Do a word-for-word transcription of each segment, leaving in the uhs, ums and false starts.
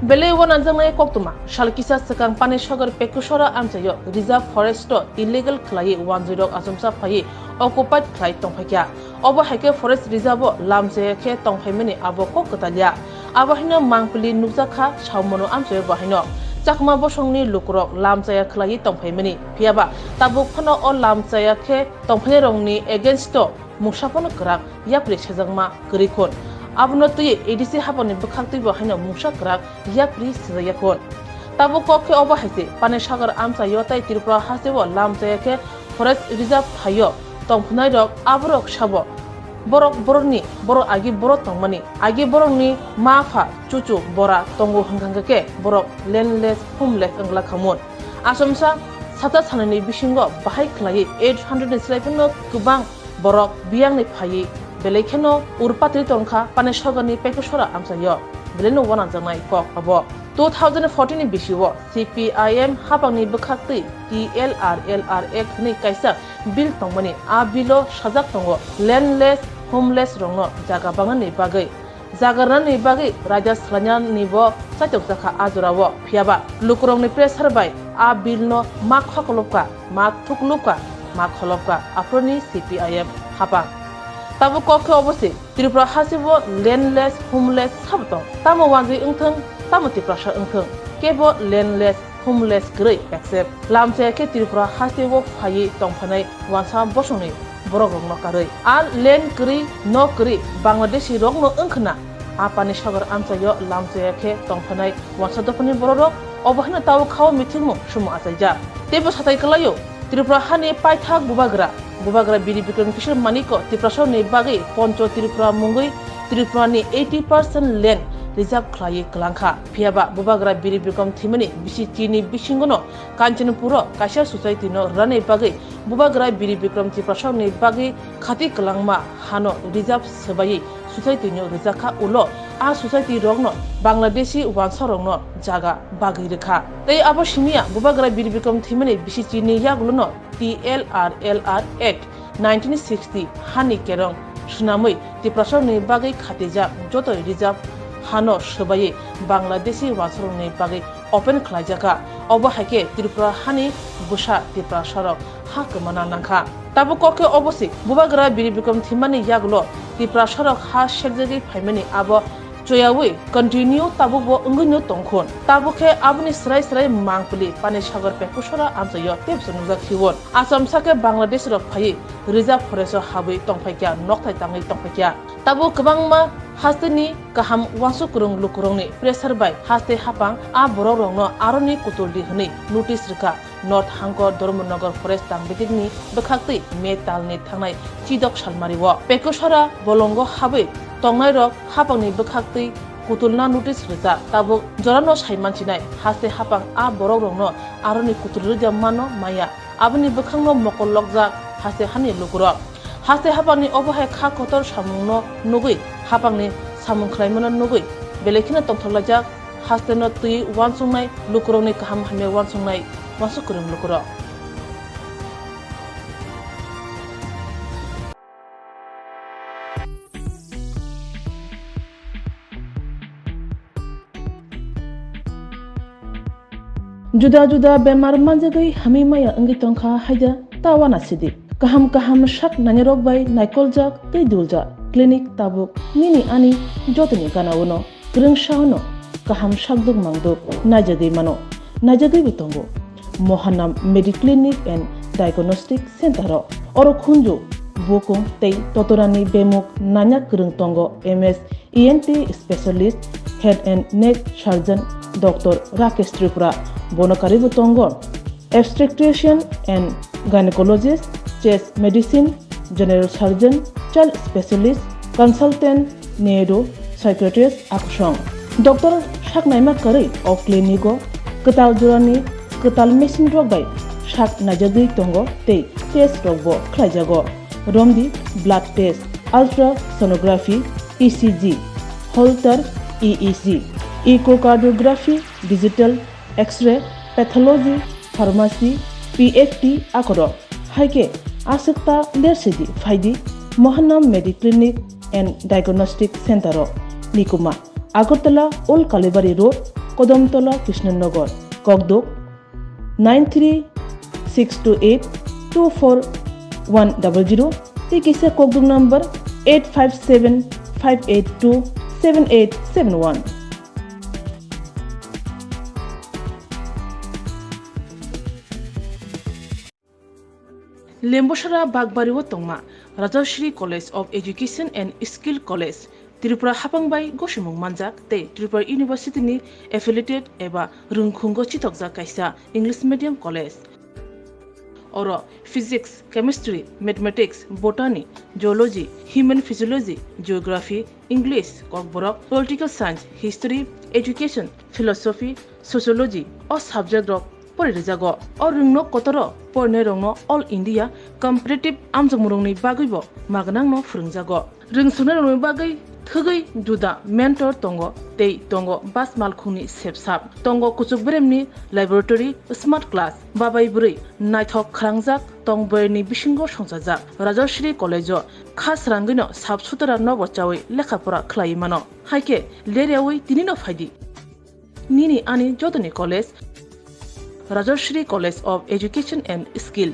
Belai uanajak nai koktwma, sal kisa swkang Panisagar Pekusora amchaio reserve forest o illegal khlaiwi wanjwi rok achomsa phaiwi occupied khlai tongphaikha. Obo hai khe forest reserve o lamchaya khe tongphaimani abo kok kwtalya. Abo haino mangpili nukjakha Saumano amchaio bo haino. Chakma bosongni lukurok lamchaya khlaiwi tongphaimani. Phiyaba tabuk phano o lamchaya khe tongphainairokni against o mungsa phano kwrak yapri sejakma kwrwi khun. Abono twiwi A D C hapangni bwkhaktwibo haino mungsa kwrak yapri sejakya khun. Tabuk kok khe obo hai se, Panisagar amchaio tei Tripura hasteo lamchaya khe forest reserve thaio tongphwnairok aborok sabo borok borokni borok agi borok tongmani, agi borokni ma pha chuchu bora tongo hwnkha hwnkha khe borok landless, homeless wngla khamun. Achomsa sata sanani bisingo bahai khlaiwi eight hundred ni slai phano kwbang borok biyangni phaiwi belai kheno urpatwi tongkha Panisagarni Pekusora amchaio. Belaino uanajaknai kok abo. Two thousand fourteen ni bisio C P I M hapangni bwkhaktwi T L R L R Act hwnwi kaisa bill tongmani. A bill o sajak tongo landless, homeless rokno jaga bangnani bagwi. Jaga rwnani bagwi raida swlainani bo chaitok jakha a jorao. Phiyaba lukurokni pressure bai a bill no ma khokolopka, ma thuklopka, ma kholopka aphuruni C P I M hapang. Tabuk kok khe obo se Tripura hasteo landless, homeless sabo tong. Tamo wanjwi wngthwng, tamo Tiprasa wngthwng, kebo landless, homeless kwrwi except lamchaya khe Tripura hasteo phaiwi tongphanai wansa bosongni borokrokno karwi. A land kwrwi, nok kwrwi Bangladeshi rokno wngkhwna. A Panisagar amchaio lamchaya khe tongphanai wansa dophani bororok obo haino tabuk khao mithimung sumo achaijak. Teibo satai kwlaio Tripura hani paithak bubagra, bubagra Biri Bikram Kishore Manikko Tiprasarokni bagwi Poncho Tripura mungwi Tripurani eighty percent land reserve khlaiwi kwlangkha. Phiyaba bubagra Biri Bikram thwimani bisi chini bisingono Kanchanpuro kaisa society no rwnani bagwi bubagra Biri Bikram Tiprasarokni bagwi khati kwlangma hano reserve swbaiwi society no rwjakha ulo a society rokno Bangladeshi wansa rokno jaga bagwi rwkha. Tei abo simiya bubagra Biri Bikram thwimani bisi chini yagulono T L R L R Act nineteen sixty hani kerong swnamwi Tiprasarokni bagwi khatijak joto reserve hano swbaiwi Bangladeshi wansarokni bagwi open khlaijakha. Obo hai khe Tripura hani bwsa Tiprasarok ha kwmana nangkha. Tabuk kok khe obo se bubagra Biri Bikram thwimani yagulo Tiprasarok ha sekjagwi phaimani abo choyawi continue tabukbo wngwino tongkhun. Tabuk khe aboni srai srai mangpili Panisagar Pekusora amchaio tebsa nukjak khiwon. Achomsa khe Bangladesh rok phaiwi reserve forest o habwi tongphaikha, nokthai tangwi tongphaikha. Tabuk kwbangma hasteni kaham wansuk kwrwng lukurokni pressure bai haste hapang a borokrokno aroni kutuldi hwnwi notice rwkha. North Hangkor Dharmanagar Forest Tangbitikni bwkhaktwi May talni thangnai chidok salmario Pekusora bolongo habwi tongnairok hapangni bwkhaktwi kutulna notice rwjak. Tabuk jorano saimanchinai haste hapang a borokrokno aroni kutul rwjak mano maya. Aboni bwkhakno mokol lokjak haste hani lukurok. Haste hapangni obo hai kha kotor samungno nugwi, hapangni samung khlaimano nugwi belai kheno tongthok laijak. Hasteno twi uansuknai lukurokni kaham hamya uansuknai uansuk kwrwng lukurok. Juda juda bemar manjagwi hamwi maya wngwi tongkha haida ta uanasidi. Kaham kaham sak nainarok bai naikoljak tei duljak clinic tabuk nini ani jotoni gana-o no. Kwrwngsa-o no kaham sakduk mangduk naijagwi mano, naijagwibo tongo. Mohanam Mediclinic and Diagnostic Center-o oro khunju, bukung tei totorani bemuk nanya kwrwng tongo M S E N T specialist, head and neck surgeon Doctor Rakesh Tripura. Bono karwibo tongo obstetrician and gynecologist, chest medicine, general surgeon, child specialist, consultant, neuro psychiatrist akusong. Doctor saknaima kwrwi o clinic-o kwtal jorani kwtal machine rok bai sak naijagwi tongo tei test rokbo khlaijago. Romdi blood test, ultrasonography, E C G, Holter E E G, echocardiography, digital X-ray, pathology, pharmacy, P F T akorok. Hai khe aswk ta lersidi phaidi Mohanam Mediclinic and Diagnostic Center-o. Nikuma, Agartala Old Kalibari Road, Kodomtola, Krishnanagar, Kokduk nine three six two eight two four one double zero, tei kisa Kokduk number eight five seven five eight two seven eight seven one. Lembosara Bagbari o tongma Rajashri College of Education and Skill College, Tripura hapang bai gosimung manjak tei Tripura University ni affiliated eba rwngkhungo chitokjak kaisa English medium college. Oro Physics, Chemistry, Mathematics, Botany, Zoology, Human Physiology, Geography, English, Kokborok, Political Science, History, Education, Philosophy, Sociology o subject rok pori rijago. O rwngno kotoro porinai rokno All India Competitive amjokmung rokni bagwi bo magnangno phwrwngjago. Rwngsuknai rokni bagwi thwgwi juda mentor tongo tei tongo bus malkhungni sepsap, tongo kuchuk beremni laboratory, smart class, babai bwrwi naithok khwrangjak tong boyarni bisingo songchajak. Rajashri College o kha srangwino sap sutara nobo chawi lekha pora khlaiwi mano. Haikhe leryawi tinino phaidi. Nini ani jotoni college, Rajashri College of Education and Skill.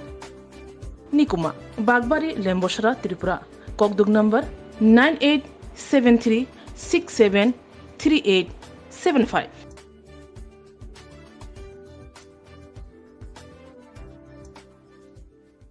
Nikuma, Bagbari, Lembosara, Tripura. Kokduk number nine eight seven three six seven three eight seven five.